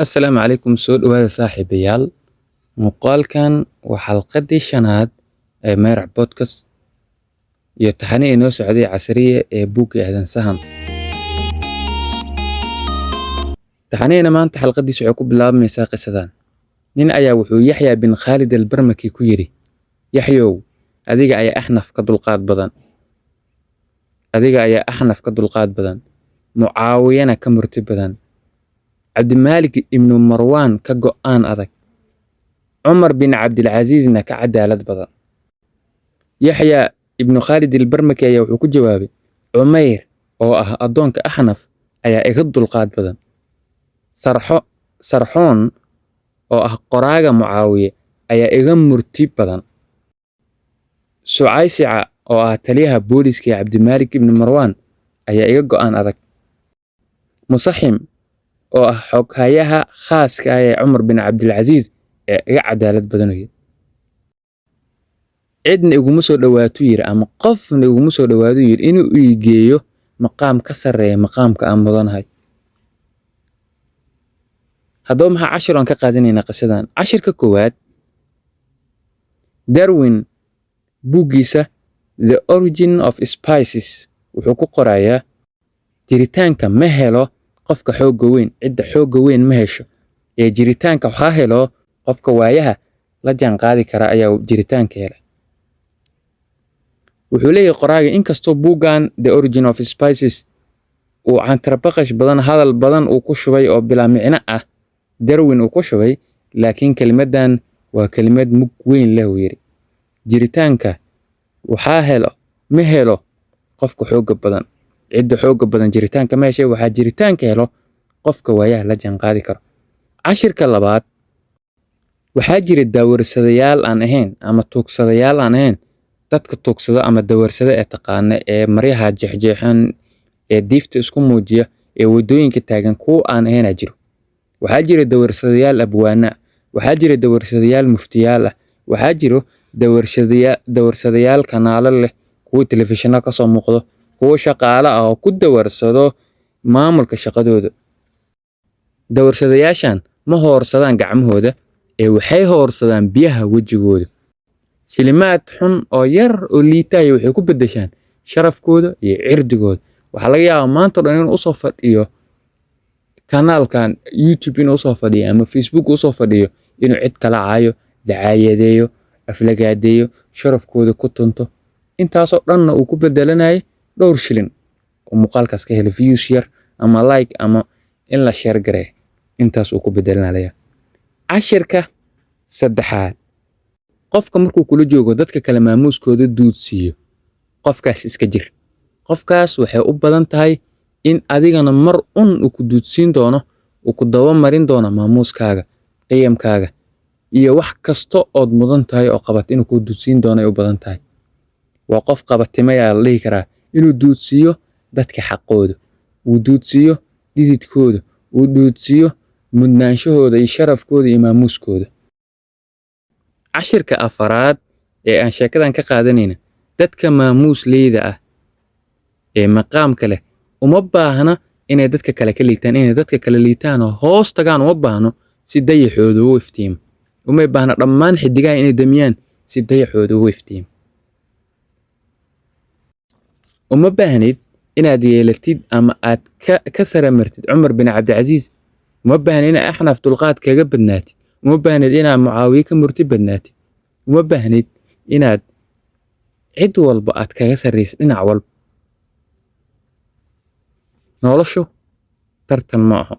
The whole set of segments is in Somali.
Assalaamu calaykum, soo dhawaada saaxiibayaal. Muuqaalkan waa xalqadii shanaad ee Meerac Podcast iyo taxane inoo socday casriye ee buugga Aadan Sahan. Taxanihina maanta xalqadiisa waxay ku bilaabmaysaa qisadan. Nin ayaa wuxuu Yaxya bin Khaalid al-Barmaki ku yidhi, Yaxyow, adiga ayaa Axnaf ka dulqaad badan. Adiga ayaa Axnaf ka dulqaad badan. Mucaawiyana ka murti badan. Cabdimaalik ibnu Marwaan ka go'aan adag. Cumar bin Cabdilcasiisna ka cadaalad badan. Yaxya ibnu Khaalid al-Barmaki ayaa wuxuu ku jawaabay, Cumayr oo ah addoonka Axnaf ayaa iga dulqaad badan. Sarxoon oo ah qoraaga Mucaawiye ayaa iga murti badan. Sucaysica oo ah taliyaha booliska ee Cabdimaalik ibnu Marwaan ayaa iga go'aan adag. Musaxim oo ah xoghayaha khaaska ah ee Cumar bin Cabdilcasiis ee iga cadaalad badan yiri. Cidna iguma soo dhawaato yiri ama qofna iguma soo dhawaado yiri inuu ii geeyo maqaam ka sarreeya maqaamka aan mudanahay. Haddaba maxaa cashir aan ka qaadanaynaa qisadan? Cashirka koowaad, Darwin buuggiisa The Origin of Species wuxuu ku qorayaa jiritaanka ma helo qofka xoogga weyn, cidda xoogga weyn ma hesho, ee jiritaanka waxaa helo qofka waayaha la jaanqaadi kara ayaa jiritaanka hela. Wuxuu leeyahay qoraaga, inkastoo buuggan The Origin of Species uu cantarabaqash badan, hadal badan uu ku shubay oo bilaa micno ah Darwin uu ku shubay, laakiin kelimadan waa kelimad mug weyn leh, uu yiri. Jiritaanka waxaa helo ma helo qofka xoogga badan, cidda xoogga badan jiritaanka ma heshay, waxaa jiritaanka helo qofka waayaha la jaanqaadi karo. Cashirka labaad, waxaa jira dawarsadayaal aan ahayn ama tuugsadayaal aan ahayn dadka tuugsada ama dawarsada ee taqaana ee maryaha jeexjeexan ee diifta isku muujiya ee waddooyinka taagan, kuwa aan ahaynaa jiro. Waxaa jira dawarsadayaal abwaana, waxaa jira dawarsadayaal muftiyaal ah, waxaa jiro dawarsadayaal kanaalo leh, kuwa telefishinno kasoo muuqdo, kuwa shaqaale ah oo ku dawarsado maamulka shaqadooda. Dawarsadayaashan ma hoorsadaan gacmahooda ee waxay hoorsadaan biyaha wejigooda. Shilimaad xun oo yar oo liitaya waxay ku beddeshaan sharafkooda iyo cirdigooda. Waxaa laga yaabaa maanta oo dhan inuu usoo fadhiyo kanaalkan YouTube, inuu usoo fadhiyo ama Facebook usoo fadhiyo, inuu cid kala caayo, dacaayadeeyo, aflagaadeeyo, sharafkooda ku tunto, intaasoo dhanna uu ku bedelanayo dhowr shilin oo muuqaalkaas ka helo views yar ama like ama in la share gareeyo, intaas uu ku bedelanaya. Cashirka saddexaad, qofka markuu kula joogo dadka kale maamuuskooda duudsiiyo, qofkaas iska jir. Qofkaas waxay u badan tahay in adigana mar un uu ku duudsiin doono, uu ku daba marin doono maamuuskaaga, qiyamkaaga iyo wax kasta ood mudan tahay oo qabat inuu ku duudsiin doono ay u badan tahay. Waa qof qabatimay ayaa la dhihi karaa inuu duudsiiyo dadka xaqooda, uu duudsiiyo dhididkooda, uu duudsiiyo mudnaanshahooda iyo sharafkooda iyo maamuuskooda. Cashirka afaraad ee aan sheekadan ka qaadanayna, dadka maamuusleyda ah ee maqaamka leh uma baahna inay dadka kale ka liitaan, inay dadka kale liitaan oo hoos tagaan uma baahno si dayaxooda u iftiimo. Uma baahna dhammaan xidigaha inay damiyaan si dayaxooda u iftiimo. Uma baahnid inaad yeelatid ama aad ka saramartid Cumar bin Cabdilcasiis. Uma baahnid inaad Axnaf dulqaad kaga badnaatid. Uma baahnid inaad Mucaawiye ka murti badnaatid. Uma baahnid inaad cid walba aad kaga sarraysid dhinac walba. Noloshu tartan ma aho.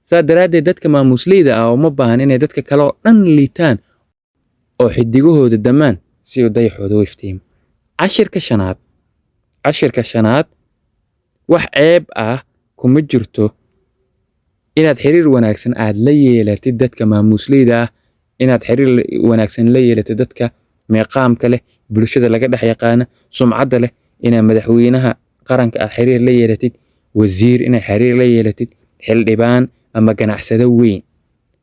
Saa daraaddeed dadka maamuusleyda ah uma baahan inay dadka kale oo dhan liitaan oo xidigahooda damaan si uu dayaxooda u iftiimo. Cashirka shanaad, wax ceeb ah kuma jirto inaad xiriir wanaagsan aad la yeelatid dadka maamuusleyda ah, inaad xiriir wanaagsan la yeelatid dadka meeqaamka leh, bulshada laga dhex yaqaana, sumcadda leh, inaad madaxweynaha qaranka aad xiriir la yeelatid, wasiir inaad xiriir la yeelatid, xildhibaan ama ganacsade weyn.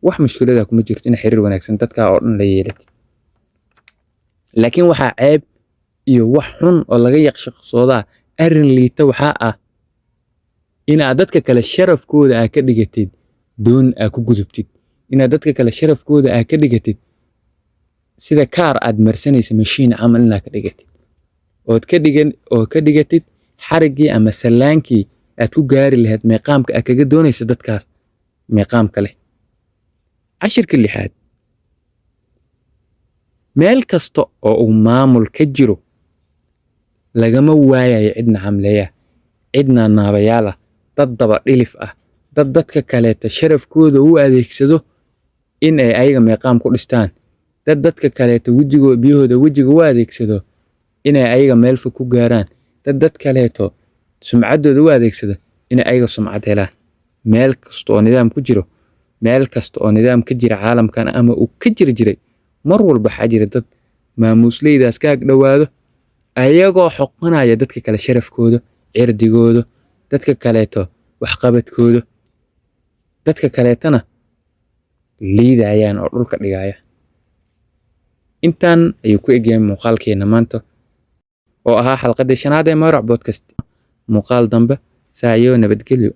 Wax mushkilada kuma jirto inaad xiriir wanaagsan dadka oo dhan la yeelatid. Laakiin waxaa ceeb iyo wax xun oo laga yaqyaqsoodaa, arrin liita waxaa ah inaad dadka kale sharafkooda aad ka dhigatid. Doon aa ku gudubtid, inaad dadka kale sharafkooda aa ka dhigatid sida kaar aad marsanaysa, mashiin camal inaad ka dhigatid, ood ka dhigan oo ka dhigatid xariggii ama sallaankii aad ku gaari lahayd meeqaamka aad kaga doonayso dadkaas meeqaamka leh. Cashirka lixaad: meel kasta oo uu maamul ka jiro, lagama waayayo cidna camleeya, cidna naabayaal ah, dad daba dhilif ah, dad dadka kaleeta sharafkooda u adeegsado in ay ayaga meeqaam ku dhistaan, dad dadka kaleeta wejigooda, biyahooda wejiga u adeegsado inay ayaga meel fog ku gaaraan, dad dad kaleeto sumcaddooda u adeegsado inay ayaga sumcad helaan. Meel kasta oo nidaam ku jiro, meel kasta oo nidaam ka jira caalamkan ama uu ka jiri jiray, mar walba waxaa jira dad maamuusleydaas ka ag dhowaado, ayagoo xoqanaya dadka kale sharafkooda, cirdigooda, dadka kaleeto waxqabadkooda, dadka kaleetana liidayaan oo dhulka dhigaya. Intaan ayuu ku egyahay muuqaalkeena maanta oo ahaa xalqadii shanaad ee Mawrac Podcast. Muuqaal dambe, saayo nabadgelyo.